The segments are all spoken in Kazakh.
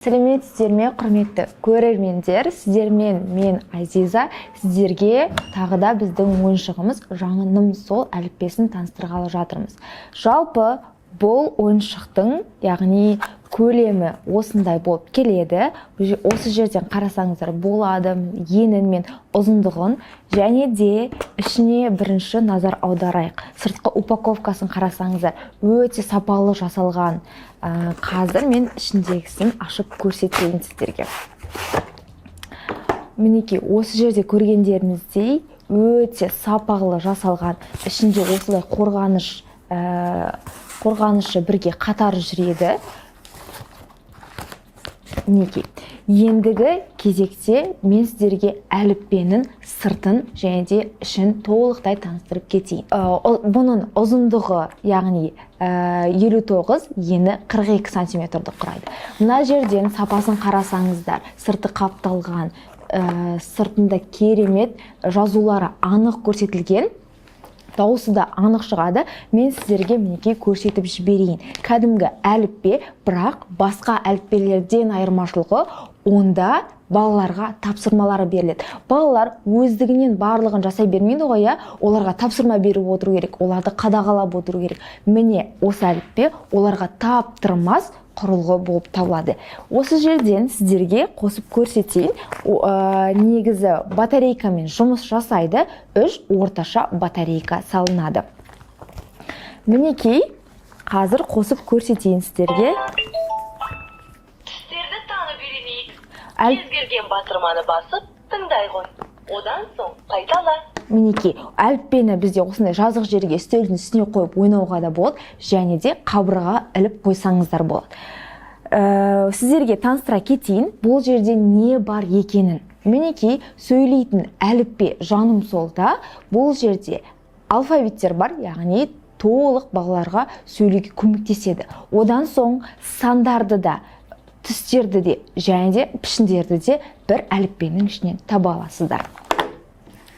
Сәлеметсіздер ме, құрметті көрермендер! Сіздермен мен, Азиза. Сіздерге тағы да біздің ойыншығымыз «Жаным сол» әліппесін таныстырғалы жатырмыз. Жалпы, бұл ойыншықтың, яғни, көлемі осындай болып келеді. Осы жерден қарасаңыздар болады енін мен ұзындығын. Және де ішіне бірінші назар аударайық. Сыртқы упаковкасын қарасаңыздар, өте сапалы жасалған. Қазір мен ішіндегісін ашып көрсетейін сіздерге. Мінекей, осы жерде көргендеріңіздей, өте сапалы жасалған. Ішінде осылай қорғанышы бірге қатар жүреді. Мінекей, ендігі кезекте мен сіздерге әліппенің сыртын және де ішін толықтай таныстырып кетейін. Бұның ұзындығы, яғни, 59, ені 42 сантиметрді құрайды. Мына жерден сапасын қарасаңыздар, сырты қапталған, сыртында керемет жазулары анық көрсетілген, дауысы да анық шығады. Мен сіздерге, мінекей, көрсетіп жіберейін. Кәдімгі әліппе, бірақ басқа әліппелерден айырмашылығы, онда балаларға тапсырмалары беріледі. Балалар өздігінен барлығын жасай бермейді ғой, иә? Оларға тапсырма беріп отыру керек, оларды қадағалап отыру керек. Міне, осы әліппе оларға таптырмас құрылғы болып табылады. Осы жерден сіздерге қосып көрсетейін. Негізі батарейкамен жұмыс жасайды, үш орташа батарейка салынады. Мінекей, қазір қосып көрсетейін сіздерге. Түстерді танып үйренейік. Кез келген батырманы басып, тыңдай ғой. Одан соң қайтала. Мінекей, әліппені бізде осындай жазық жерге, үстелдің үстіне қойып ойнауға да болады және де қабырғаға іліп қойсаңыздар болады. Сіздерге таныстыра кетейін бұл жерде не бар екенін. Мінекей, сөйлейтін әліппе «Жаным солда» бұл жерде алфавиттер бар, яғни толық балаларға сөйлеуге көмектеседі. Одан соң сандарды да, түстерді де және де пішіндерді де бір әліппенің ішінен таба аласыздар.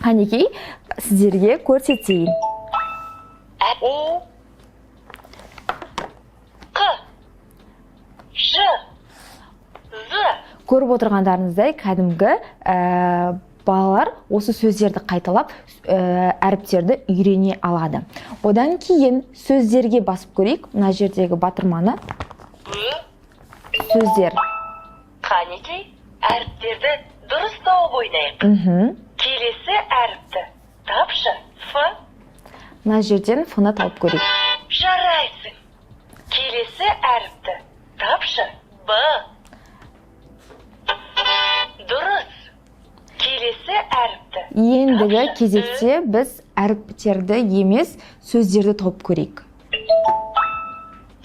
Қанекей, сіздерге көрсетейін. О, Қ, Ж, З. Көріп отырғандарыңыздай, кәдімгі балалар осы сөздерді қайталап, әріптерді үйрене алады. Одан кейін сөздерге басып көрейік мына жердегі батырманы. Ө. Сөздер. Қанекей, әріптерді дұрыс тауып ойнайық. Келесі әріпті тапшы. Ф. Мына жерден ф ны тауып көрейік. Жарайсың. Келесі әріпті тапшы. Б. Дұрыс. Келесі әріпті Ендігі тапшы. кезекте біз әріптерді емес, сөздерді тауып көрейік.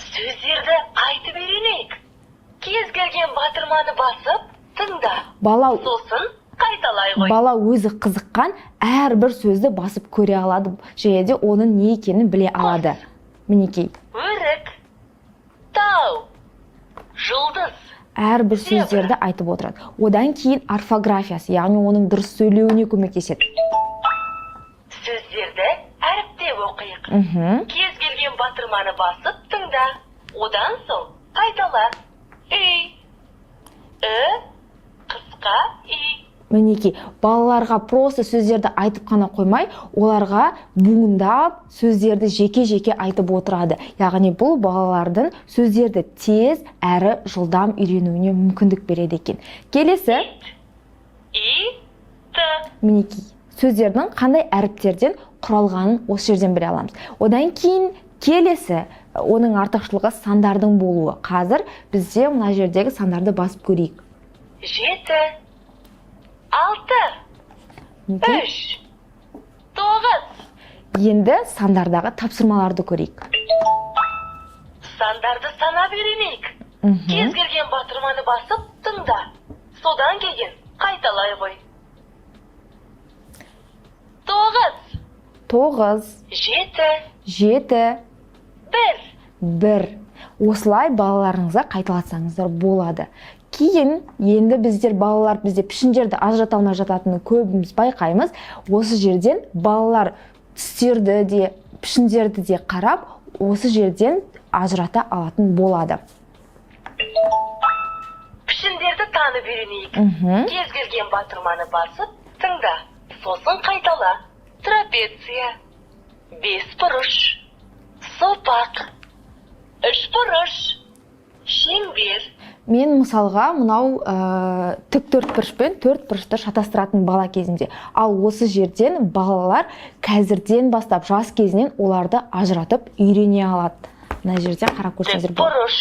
Сөздерді айтып үйренейік. Кез келген батырманы басып, тыңда. Бала Сосын қайталай ғой. Бала өзі қызыққан әрбір сөзді басып көре алады және де оның не екенін біле алады. Мінекей. Өрік, тау, жұлдыз. Әрбір сөздерді айтып отырады. Одан кейін орфографиясы, яғни оның дұрыс сөйлеуіне көмектеседі. Сөздерді әріптеп оқиық. Кез келген батырманы басып, тыңда. Одан соң қайтала. Үй, ү, қысқа үй. Мінекей, балаларға просто сөздерді айтып қана қоймай, оларға буындап сөздерді жеке жеке айтып отырады. Яғни бұл балалардың сөздерді тез әрі жылдам үйренуіне мүмкіндік береді екен. Келесі. И, Т. Мінекей, сөздердің қандай әріптерден құралғанын осы жерден біле аламыз. Одан кейін келесі оның артықшылығы — сандардың болуы. Қазір бізде мына жердегі сандарды басып көрейік. 7, 6, Мінекей. 3, 9. Енді сандардағы тапсырмаларды көрейік. Сандарды санап үйренейік. Кез келген батырманы басып, тыңда. Содан кейін қайталай ғой. 9, 9, 7, 7, 1. 1. Осылай балаларыңызға қайталатсаңыздар болады. Кейін енді біздер, балалар, бізде пішіндерді ажырата алмай жататынын көбіміз байқаймыз. Осы жерден балалар түстерді де, пішіндерді де қарап, осы жерден ажырата алатын болады. Танып үйренейік. Кез келген батырманы басып, тыңда. Сосын қайтала. Трапеция. Бес бұрыш. Сопақ. Үш бұрыш. Шеңбер. Мен мысалға мынау тік төрт бұрыш пен төрт бұрышты шатастыратын бала кезімде. Ал осы жерден балалар қазірден бастап, жас кезінен оларды ажыратып үйрене алады. Мына жерде қарап Тік көрсеңіздер болады. бұрыш.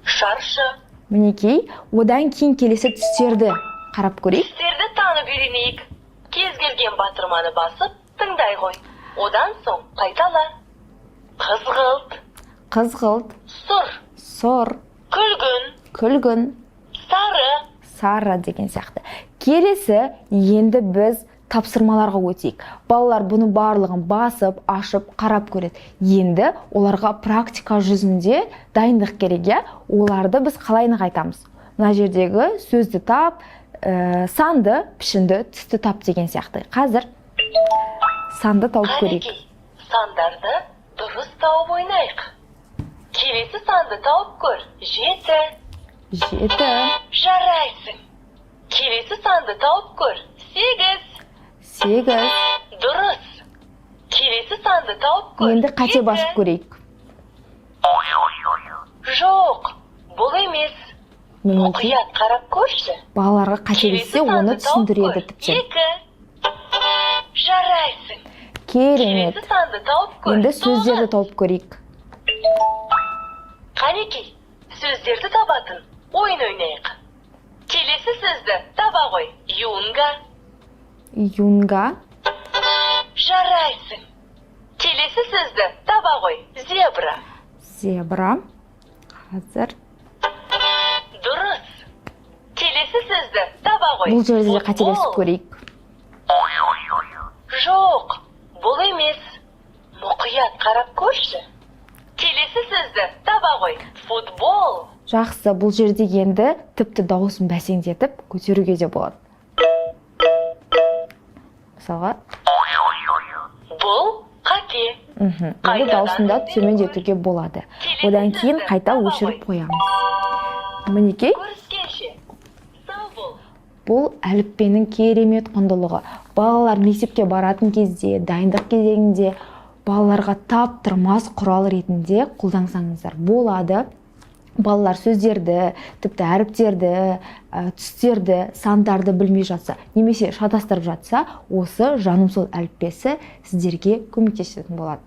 Шаршы. Мінекей, одан кейін келесі түстерді қарап көрейік. Түстерді танып үйренейік. Кез келген батырманы басып, тыңдай ғой. Одан соң қайтала. Қызғылт. Қызғылт. Сұр. Сұр. Күлгін. Күлгін. Сары. Сары деген сияқты. Келесі енді біз тапсырмаларға өтейік. Балалар бұны барлығын басып, ашып, қарап көреді. Енді оларға практика жүзінде дайындық керек, иә. Оларды біз қалай нығайтамыз? Мына жердегі сөзді тап, санды, пішінді, түсті тап деген сияқты. Қазір санды тауып көрейік. Қанекей, сандарды дұрыс тауып ойнайық. Келесі санды тауып көр. 7. 7. Жарайсың. Келесі санды тауып көр. 8. 8. Дұрыс. Келесі санды тауып көр. Енді қате 7. басып көрейік. Жоқ, бұл емес. Мінекей, Мұқият қарап көрші. балаларға қателессе, Келесі оны санды тауып түсіндіреді көр. тіптен. 2. Жарайсың. Керемет. Келесі санды тауып көр. Енді сөздерді 9. тауып көрейік. Қанекей, сөздерді табатын ойын ойнайық. Келесі сөзді таба ғой. Юнга. Юнга. Жарайсың. Келесі сөзді таба ғой. Зебра. Зебра. Қазір. Дұрыс. Келесі сөзді таба ғой. Бұл жерде де қателесіп Футбол. көрейік. Жоқ, бұл емес. Мұқият қарап көрші. Келесі сөзді таба ғой. Футбол. Жақсы, бұл жерде енді тіпті дауысын бәсеңдетіп көтеруге де болады. Мысалға, Бұл қате. Енді Қайтадан дауысын да іздеп төмендетуге болады. Келесі Одан кейін сөзді қайта таба өшіріп ғой. қоямыз. Мінекей, Көріскенше. Сау бол. бұл әліппенің керемет құндылығы. Балалар мектепке баратын кезде, дайындық кезеңінде балаларға таптырмас құрал ретінде қолдансаңыздар болады. Балалар сөздерді, тіпті әріптерді, түстерді, сандарды білмей жатса немесе шатастырып жатса, осы «Жаным сол» әліппесі сіздерге көмектесетін болады.